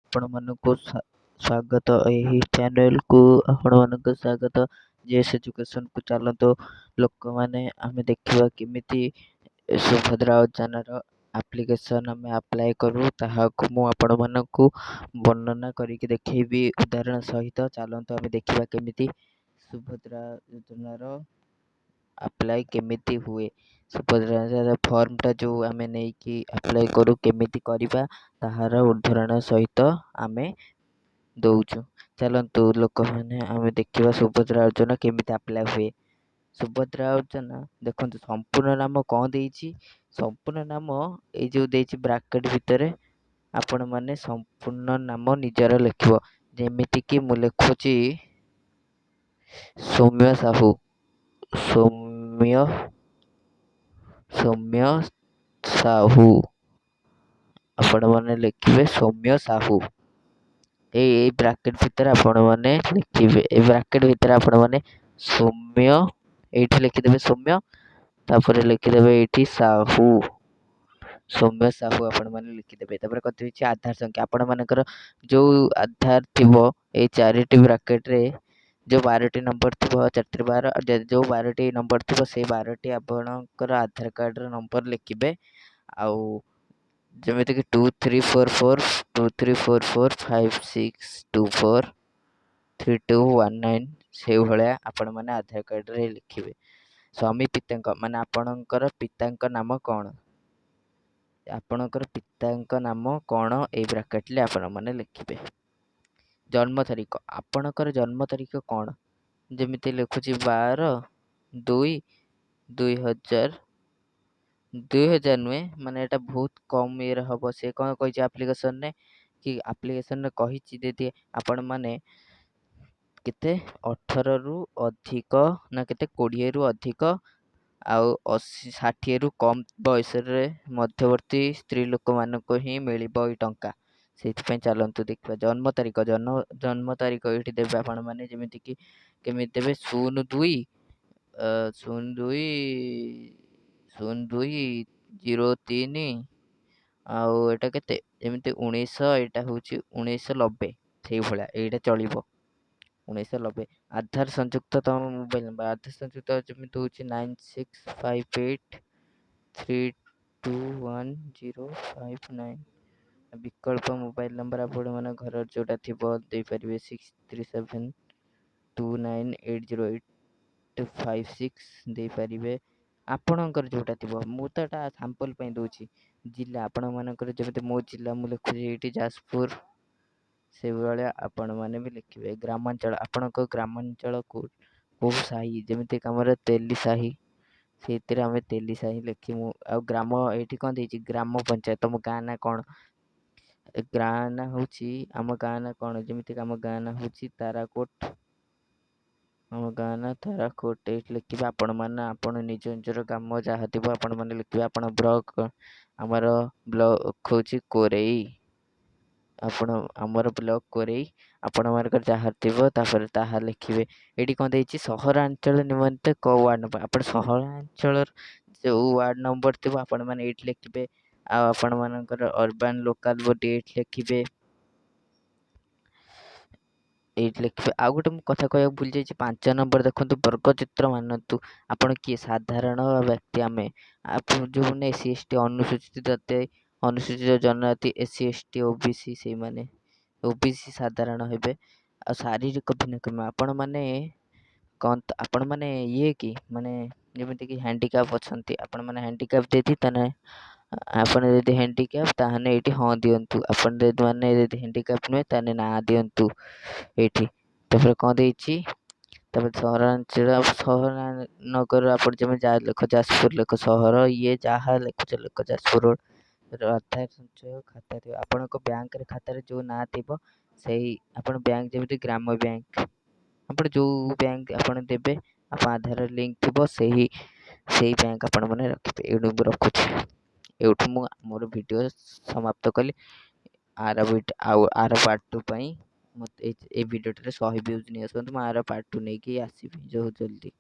ଆପଣମାନଙ୍କୁ ସ୍ୱାଗତ ଏହି ଚ୍ୟାନେଲକୁ, ଆପଣମାନଙ୍କୁ ସ୍ୱାଗତ ଜେଏସ୍ ଏଜୁକେସନକୁ। ଚାଲନ୍ତୁ ଲୋକମାନେ, ଆମେ ଦେଖିବା କେମିତି ସୁଭଦ୍ରା ଯୋଜନାର ଆପ୍ଲିକେସନ୍ ଆମେ ଆପ୍ଲାଏ କରୁ, ତାହାକୁ ମୁଁ ଆପଣମାନଙ୍କୁ ବର୍ଣ୍ଣନା କରିକି ଦେଖେଇବି ଉଦାହରଣ ସହିତ। ଚାଲନ୍ତୁ ଆମେ ଦେଖିବା କେମିତି ସୁଭଦ୍ରା ଯୋଜନାର ଆପ୍ଲାଏ କେମିତି ହୁଏ, ସୁଭଦ୍ରା ଯୋଜନାର ଫର୍ମଟା ଯେଉଁ ଆମେ ନେଇକି ଆପ୍ଲାଏ କରୁ କେମିତି କରିବା, ତାହାର ଉଦାହରଣ ସହିତ ଆମେ ଦେଉଛୁ। ଚାଲନ୍ତୁ ଲୋକମାନେ, ଆମେ ଦେଖିବା ସୁଭଦ୍ରା ଯୋଜନା କେମିତି ଆପ୍ଲାଏ ହୁଏ। ସୁଭଦ୍ରା ଯୋଜନା ଦେଖନ୍ତୁ, ସମ୍ପୂର୍ଣ୍ଣ ନାମ କ'ଣ ଦେଇଛି? ସମ୍ପୂର୍ଣ୍ଣ ନାମ ଏଇ ଯେଉଁ ଦେଇଛି ବ୍ରାକେଟ୍ ଭିତରେ, ଆପଣମାନେ ସମ୍ପୂର୍ଣ୍ଣ ନାମ ନିଜର ଲେଖିବ। ଯେମିତିକି ମୁଁ ଲେଖୁଛି ସୌମ୍ୟ ସାହୁ, ସୌମ୍ୟ ସାହୁ। ଆପଣମାନେ ଲେଖିବେ ସୌମ୍ୟ ସାହୁ। ଏଇ ବ୍ରାକେଟ୍ ଭିତରେ ଆପଣମାନେ ଲେଖିବେ, ଏଇ ବ୍ରାକେଟ୍ ଭିତରେ ଆପଣମାନେ ସୌମ୍ୟ ଏଇଠି ଲେଖିଦେବେ, ସୌମ୍ୟ, ତାପରେ ଲେଖିଦେବେ ଏଇଠି ସାହୁ, ସୌମ୍ୟ ସାହୁ ଆପଣମାନେ ଲେଖିଦେବେ। ତାପରେ କଥା ହେଇଛି ଆଧାର ସଂଖ୍ୟା। ଆପଣମାନଙ୍କର ଯେଉଁ ଆଧାର ଥିବ, ଏଇ ଚାରିଟି ବ୍ରାକେଟ୍ରେ ଯେଉଁ 12ଟି ନମ୍ବର ଥିବ, 4 3 12, ଯେଉଁ 12ଟି ନମ୍ବର ଥିବ ସେଇ 12ଟି ଆପଣଙ୍କର ଆଧାର କାର୍ଡ଼ର ନମ୍ବର ଲେଖିବେ। ଆଉ ଯେମିତିକି 2 3 4 4 2 3 4 4 5 6 2 4 3 2 1 9, ସେଇଭଳିଆ ଆପଣମାନେ ଆଧାର କାର୍ଡ଼ରେ ଲେଖିବେ। ସ୍ୱାମୀ ପିତାଙ୍କ, ମାନେ ଆପଣଙ୍କର ପିତାଙ୍କ ନାମ କ'ଣ, ଆପଣଙ୍କର ପିତାଙ୍କ ନାମ କ'ଣ, ଏଇ ବ୍ରାକେଟ୍ରେ ଆପଣମାନେ ଲେଖିବେ। ଜନ୍ମ ତାରିଖ, ଆପଣଙ୍କର ଜନ୍ମ ତାରିଖ କ'ଣ? ଯେମିତି ଲେଖୁଛି 12/2/2000, 2000 ନୁହେଁ, ମାନେ ଏଇଟା ବହୁତ କମ୍ ଇଏରେ ହେବ। ସେ କ'ଣ କହିଛି ଆପ୍ଲିକେସନ୍ରେ କି, ଆପ୍ଲିକେସନ୍ରେ କହିଛି ଯଦି ଆପଣମାନେ କେତେ 18ରୁ ଅଧିକ ନା କେତେ 20ରୁ ଅଧିକ ଆଉ 80 60ରୁ କମ୍ ବୟସରେ ମଧ୍ୟବର୍ତ୍ତୀ ସ୍ତ୍ରୀ ଲୋକମାନଙ୍କୁ ହିଁ ମିଳିବ ଏଇ ଟଙ୍କା। ସେଇଥିପାଇଁ ଚାଲନ୍ତୁ ଦେଖିବା ଜନ୍ମ ତାରିଖ। ଜନ୍ମ ତାରିଖ ଏଇଠି ଦେବେ ଆପଣମାନେ। ଯେମିତିକି କେମିତି ଦେବେ? 02, 02, 02 03, ଆଉ ଏଇଟା କେତେ, ଯେମିତି 19, ଏଇଟା ହେଉଛି 1990, ସେଇଭଳିଆ ଏଇଟା ଚଳିବ, 1990। ଆଧାର ସଂଯୁକ୍ତ ତୁମ ମୋବାଇଲ୍ ନମ୍ବର, ଆଧାର ସଂଯୁକ୍ତ ଯେମିତି ହେଉଛି 9 6 5 8 3 2 1 0 5 9। ବିକଳ୍ପ ମୋବାଇଲ୍ ନମ୍ବର ଆପଣମାନେ ଘରର ଯେଉଁଟା ଥିବ ଦେଇପାରିବେ, 6 3 7 2 9 8 0 8 5 6 ଦେଇପାରିବେ, ଆପଣଙ୍କର ଯେଉଁଟା ଥିବ। ମୁଁ ତ ଏଇଟା ସାମ୍ପଲ୍ ପାଇଁ ଦେଉଛି। ଜିଲ୍ଲା ଆପଣମାନଙ୍କର, ଯେମିତି ମୋ ଜିଲ୍ଲା ମୁଁ ଲେଖୁଛି ଏଇଠି ଯାଜପୁର, ସେଇଭଳିଆ ଆପଣମାନେ ବି ଲେଖିବେ। ଗ୍ରାମାଞ୍ଚଳ, ଆପଣଙ୍କ ଗ୍ରାମାଞ୍ଚଳ କେଉଁ ସାହି, ଯେମିତିକି ଆମର ତେଲି ସାହି, ସେଇଥିରେ ଆମେ ତେଲି ସାହି ଲେଖିବୁ। ଆଉ ଗ୍ରାମ ଏଇଠି କ'ଣ ଦେଇଛି? ଗ୍ରାମ ପଞ୍ଚାୟତ, ତମ ଗାଁ ନାଁ କ'ଣ? ଗାଁ ନାଁ ହେଉଛି, ଆମ ଗାଁ ନାଁ କ'ଣ? ଯେମିତିକି ଆମ ଗାଁ ନାଁ ହେଉଛି ତାରାକୋଟ, ଆମ ଗାଁ ନାଁ ତାରାକୋଟ ଏଇଠି ଲେଖିବେ। ଆପଣମାନେ ଆପଣ ନିଜ ନିଜର ଗ୍ରାମ ଯାହା ଥିବ ଆପଣମାନେ ଲେଖିବେ। ଆପଣ ବ୍ଲକ୍, ଆମର ବ୍ଲକ୍ ହେଉଛି କୋରେଇ, ଆପଣ ଆମର ବ୍ଲକ୍ କୋରେଇ, ଆପଣମାନଙ୍କର ଯାହା ଥିବ ତାପରେ ତାହା ଲେଖିବେ। ଏଇଠି କ'ଣ ଦେଇଛି? ସହରାଞ୍ଚଳ ନିମନ୍ତେ କେଉଁ ୱାର୍ଡ଼ ନମ୍ବର? ଆପଣ ସହରାଞ୍ଚଳର ଯେଉଁ ୱାର୍ଡ଼ ନମ୍ବର ଥିବ ଆପଣମାନେ ଏଇଠି ଲେଖିବେ। ଆଉ ଆପଣମାନଙ୍କର ଅର୍ବାନ୍ ଲୋକାଲ୍ ବଡି ଏଇଠି ଲେଖିବେ, ଏଇଠି ଲେଖିବେ। ଆଉ ଗୋଟେ ମୁଁ କଥା କହିବାକୁ ଭୁଲି ଯାଇଛି, 5 ନମ୍ବର ଦେଖନ୍ତୁ, ବର୍ଗଚିତ୍ର ମାନନ୍ତୁ ଆପଣ କିଏ, ସାଧାରଣ ବ୍ୟକ୍ତି ଆମେ, ଆପଣ ଯେଉଁମାନେ ଏସ୍ ସି ଏସ୍ ଟି, ଅନୁସୂଚିତ ଜାତି, ଅନୁସୂଚିତ ଜନଜାତି, S C S T, O B C, ସେଇମାନେ ଓ ବି ସି ସାଧାରଣ ହେବେ। ଆଉ ଶାରୀରିକ ଭିନ୍ନକ୍ଷମ ଆପଣମାନେ କ'ଣ, ଆପଣମାନେ ଇଏ କି, ମାନେ ଯେମିତିକି ହ୍ୟାଣ୍ଡିକ୍ୟାପ୍ ଅଛନ୍ତି, ଆପଣମାନେ ହ୍ୟାଣ୍ଡିକ୍ୟାପ୍ ଯଦି, ତାହେଲେ ଆପଣ ଯଦି ହ୍ୟାଣ୍ଡିକ୍ୟାପ୍ ତାହେଲେ ଏଇଠି ହଁ ଦିଅନ୍ତୁ। ଆପଣ ଯଦି ମାନେ ଯଦି ହ୍ୟାଣ୍ଡିକ୍ୟାପ୍ ନୁହେଁ ତାହେଲେ ନା ଦିଅନ୍ତୁ ଏଇଠି। ତାପରେ କ'ଣ ଦେଇଛି? ତାପରେ ସହରାଞ୍ଚଳ, ସହର ନଗର, ଆପଣ ଯେମିତି ଯାହା ଲେଖ, ଯାଜପୁର ଲେଖ, ସହର ଇଏ ଯାହା ଲେଖୁଛ ଲେଖ, ଯାଜପୁର ରୋଡ଼। ଆଧାର ସଞ୍ଚୟ ଖାତା ଥିବ, ଆପଣଙ୍କ ବ୍ୟାଙ୍କରେ ଖାତାରେ ଯେଉଁ ନାଁ ଥିବ ସେଇ ଆପଣ ବ୍ୟାଙ୍କ, ଯେମିତି ଗ୍ରାମ ବ୍ୟାଙ୍କ, ଆପଣ ଯେଉଁ ବ୍ୟାଙ୍କ ଆପଣ ଦେବେ, ଆପଣ ଆଧାର ଲିଙ୍କ ଥିବ ସେଇ ବ୍ୟାଙ୍କ ଆପଣମାନେ ରଖିବେ। ଏଇଠୁ ମୁଁ ରଖୁଛି, ଏଇଠୁ ମୁଁ ମୋର ଭିଡ଼ିଓ ସମାପ୍ତ କଲି। ଆର ଆଉ ଆର ପାର୍ଟ 2 ପାଇଁ ମୋତେ ଏଇ ଭିଡ଼ିଓଟାରେ 100 ଭ୍ୟୁଜ୍ ନେଇ ଆସନ୍ତୁ, ମୁଁ ଆର ପାର୍ଟ 2 ନେଇକି ଆସିବି ବହୁତ ଜଲ୍ଦି।